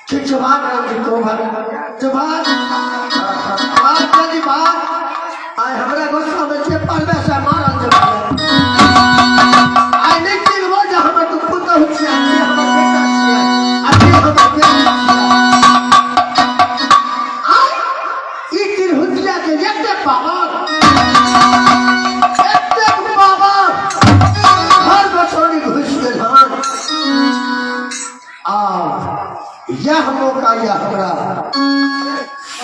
ठीक छै, भाग रामजी तो भाग जो भाग भाग जल्दी भाग। आइ हमरा गुस्सा में जे पड़बे से मारल जेबै। आइ नहि चिन्हबो जे हमर तू पुतहु छियै, के हमर बेटा छियै आ के हमर बेटी छियै। आइ ई तिरहुतिया के एते पावर, एतेक पावर, घर बसौनी घुसि गेल हन। आब यह मौका यह हमरा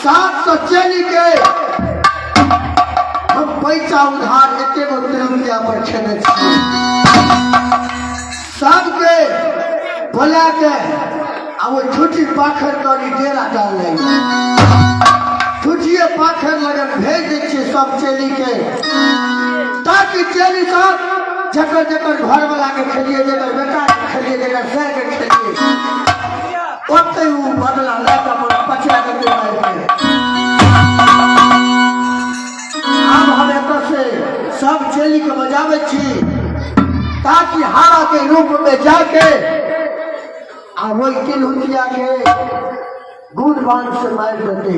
700 चेली के हम पैसा उधार एके गो तिरहुतिया पर खेने छी। सबके बोला के आ वो छुट्टी पाखर तोरी डेरा डाल ले, छुट्टिए पाखर लगन भेज दै छियै सब चेली के, ताकि चेली सब जकर जकर घर वाला के खेलिए, जकर बेटा के खेलिए, जकर सर के खेलिए, ओते उ बदला लए के अपन पछिया के मारि के। आब हम एतऽ से सब चेली के बजाबै छी ताकि हवा के रूप में जाके आ वही तिरहुतिया के गुण बाण से मारि देते।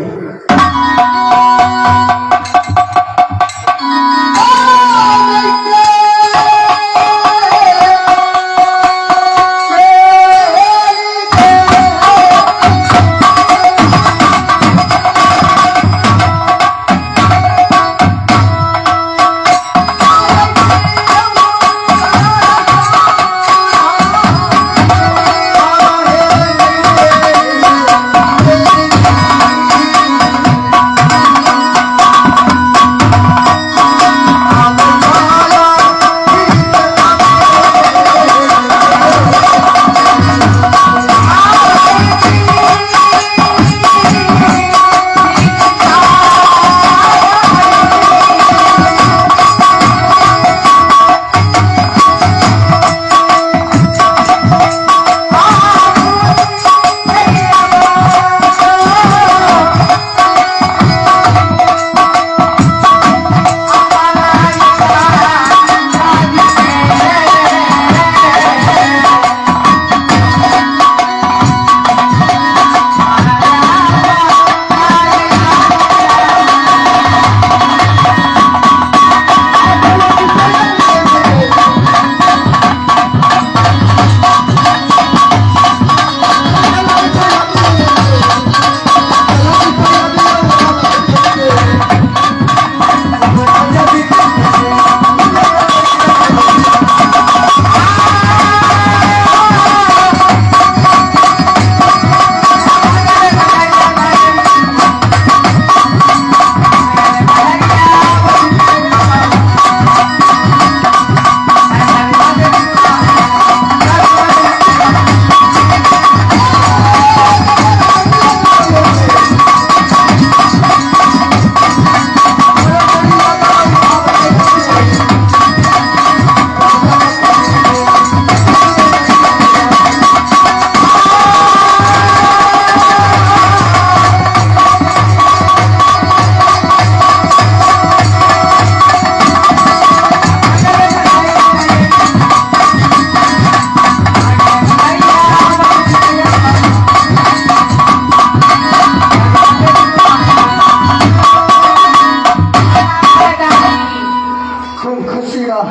खूब खुशी रह।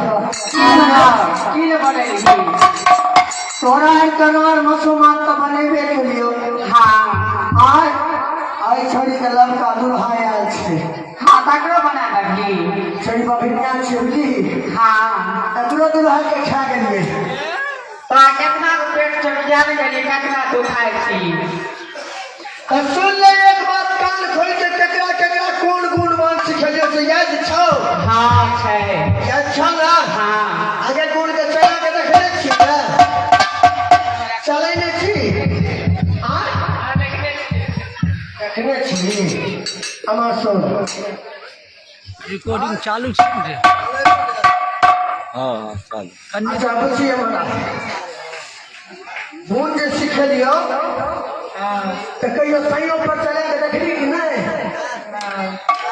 की ले बनेलही? तोरा आर कनवर मसोमात तऽ बनेबे केलियौ। हाँ। आइ आइ छोड़ी के लड़का दुल्हा आयल छै। हाँ, तकरो बना देबही। छोड़ी बभिनिया छै, बुझली? हाँ। तकरो दुल्हा के खा गेलियै। तोरा केतना पेट छौ जान गेली, केतना तू खाइ छी। तऽ सुन ले एक बात कान खोल के, केकरा केकरा कोन गुण मान सिखेलियौ से याद छौ? हाँ छै। याद छौ ना? हाँ। आगे गुण के चला के देखने छी ने? चलै नहि छी? आँय? देखने छी। हमर सुन। रिकॉर्डिंग चालू छै रे? हाँ चालू। अच्छा बुझिए हमरा गुण जे सिखेलियौ तऽ कहियो सैयो पर चला के देखली कि नहि?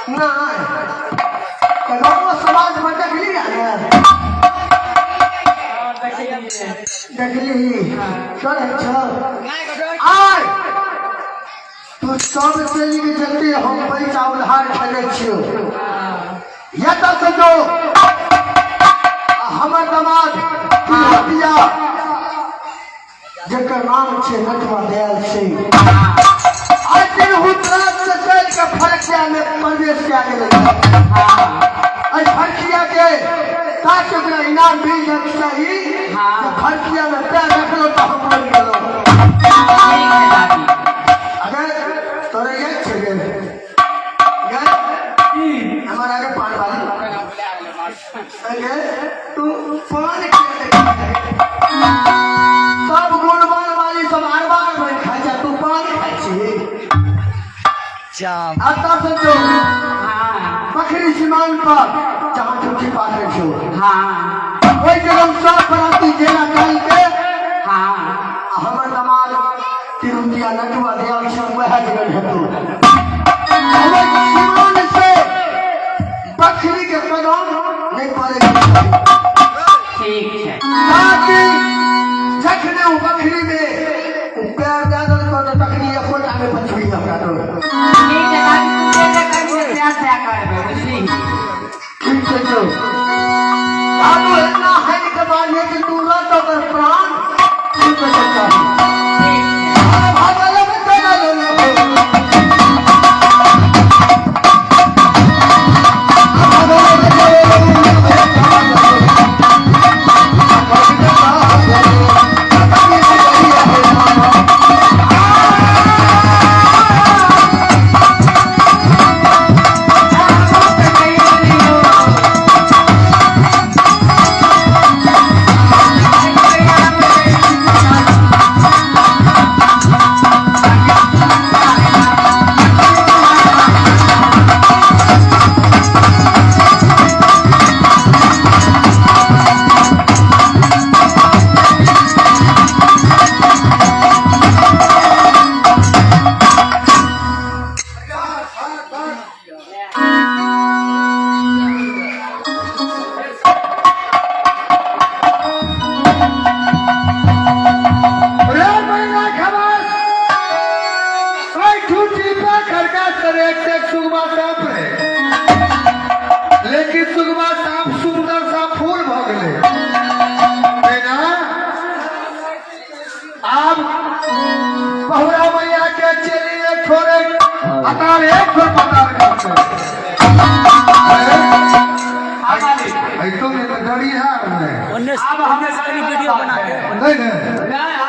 नहि। तऽ गाँवो समाजमे देखली ने? देखली। चलै छौ आइ तू सब चलि के जते हम पैसा उधार खेले छियो एतऽ से जो आ हमर दमाद तिरहुतिया जेकर नाम छै नटवा दयाल सिंह आइ तिरहुत राज से चलि के फरकिया में प्रवेश कए गेलै। एहि फरकिया के ताकि ओकरा इनाम मिल जायके चाही। हाँ। फरकिया में पैर रखलो तऽ हम मरि गेलहुँ। ठीक है दादी। अगर तोरे याद छै गे गे हमर आगे पान वाली अगे तू पान के सब गुणवान वाली सब अरबार बन खाइ छै, तू पान खाइ छी। अतः से जो हाँ बकरी सीमान पर जहाँ ठुठी पाकरे छौ हाँ ओहि जगह सब बराती जेना डाल के हाँ आ हमर दमाद तिरुतिया नटुआ दयाल छै वएह जगह हेतु हमर सीमान से बकरी के कदम नहि पड़े के चाही। ठीक है। ताकि जखने ओ बकरी में ओ पैर दए देलको तऽ तखनी एकोटा नहि बचबी हमरा तो। ठीक है दादी, तू जे जे करबी सएह सएह करबै, बुझली? ठीक छै जो आबू एना हानि के मारिए कि तू रह तो ओकर प्राण छूट के चाही। ठीक है। भागल चलल। रे मैना खबर ओइ ठूठी पे खड़का सर एक से एक सुगमा सांप रहे, लेकिन सुगमा सांप सुंदर सा फूल भ गेलै। मैना आब बहुरा मैया के चली एक छोड़े अतार एक छोड़ पतार करते। हाँ मालिक। ऐ तुम ये तो डरी है नहीं? अब हमें वीडियो बना के नहीं नहीं। नहीं।